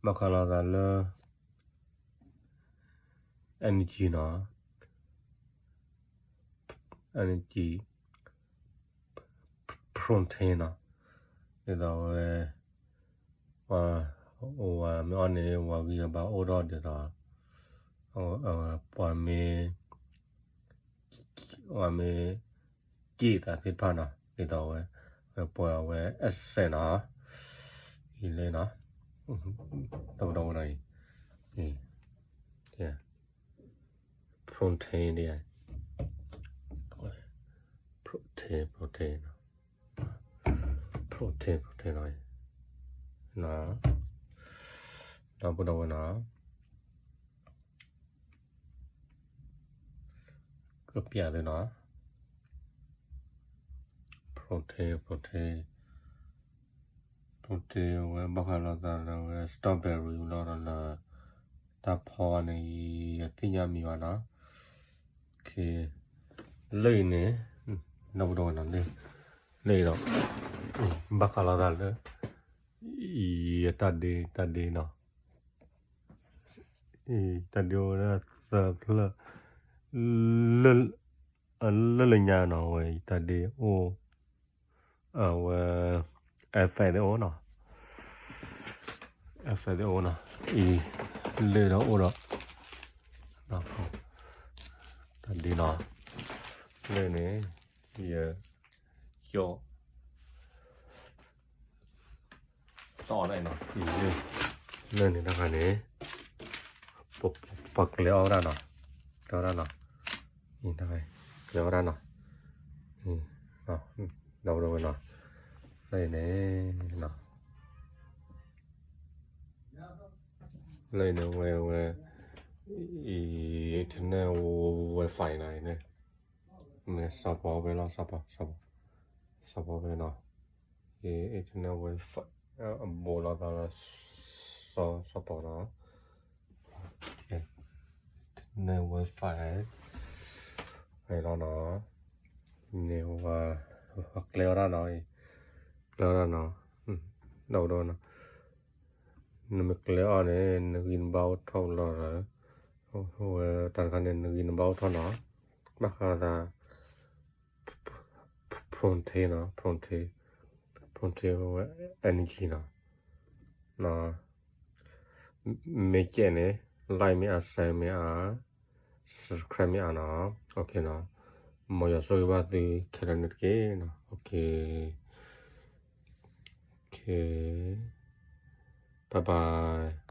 ဘၣ်ဃးလိာ်သးလၢ energy နီၤ, energy protein နီၤ, ဒ်သိးဝဲ ပှၤမ့ၢ်အီၣ်န့ၣ် ပှၤဂံၢ်ပဘါအိၣ်ထီၣ်ဒ်သိး ပှၤမ့ၢ် ပှၤမ့ၢ် က့ၣ်သးသ့ၣ်တဖၣ်နီၤ ဒ်သိးဝဲ ဝဲပှၤဝဲ asset နီၤ, အံၤလၢနီၤ, ဒီးဒီးဝဲနီၤအံၤ protein ဒ် protein protein နီၤ, protein protein နီၤ, ဒီးဒီးဝဲနီၤ ကပျးသုနီၤ, protein protein protein ဝဲဘၣ်ဃးလိာ်သးလၢဝဲ strawberry လီၤဒီးလၢ တၢ်ဖီန့ၣ် ယသ့ၣ်ညါမံၤဘၣ်နီၤ, လၢအံၤန့ၣ် ဒီးဒီးဝဲနီၤ လၢအံၤဒီး ဘၣ်ဃးလိာ်သးလၢ ယတၢ်ဒ့ တၢ်ဒ့နီၤ တၢ်ဒ့အိၣ်ဝဲဒၣ်သၢဖျၢၣ်, လၢလၢညါနီၤ အဝဲတၢ်ဒ့အိၣ်, အဝဲ effect သ့ၣ်အိၣ်နီၤ, effect သ့ၣ်အိၣ်နီၤ, အံၤ လၢဒီးအိၣ်ဒီး တၢ်ဒ့နီၤ, လၢန့ၣ် ယ ကၠီ တအီၣ်ဒၣ်နီၤ, လၢန့ၣ်တခါန့ၣ် ပှၤကျဲအီၣ်ဝဲဒၣ်နီၤ, ကျဲအီၣ်ဝဲဒၣ်နီၤ, ကျဲအီၣ်ဝဲဒၣ်နီၤ, ဒီးဒီးဝဲနီၤ, လၢန့ၣ် လၢန့ၣ်ဝဲဝဲ internet wifi နီၤ, န့ၣ် စီၤပီၤဝဲလီၤ, စီၤပီၤ စီၤပီၤဝဲနီၤ, internet wifi အဘူးလိာ်သးလၢ စီၤပီၤနီၤ, internet wifi ဝဲလီၤနီၤ, န့ၣ်ဝဲ ကျဲအီၣ်ဒၣ်နီၤ, ကျဲအီၣ်ဒၣ်နီၤ, ဒီးဒီးနီၤ နမ့ၢ်ကျဲအီၣ်န့ၣ် နဂံၢ်နဘါအိၣ်ထီၣ်လီၤဒီး ဝဲတၢ်တခါန့ၣ် နဂံၢ်နဘါအိၣ်ထီၣ်နီၤ, ဘၣ်ဃးသး protein နီၤ, protein, protein ဝဲ energy နီၤ, မ့ၢ်ကဲန့ၣ် like မ့ၢ်အါ share မ့ၢ်အါ subscribe မ့ၢ်အါနီၤ, မ်ယွၤဆိၣ်ဂ့ၤဘၣ်သုခဲလၢာ်န့ၣ်တက့ၢ်နီၤ, okay, okay, bye bye.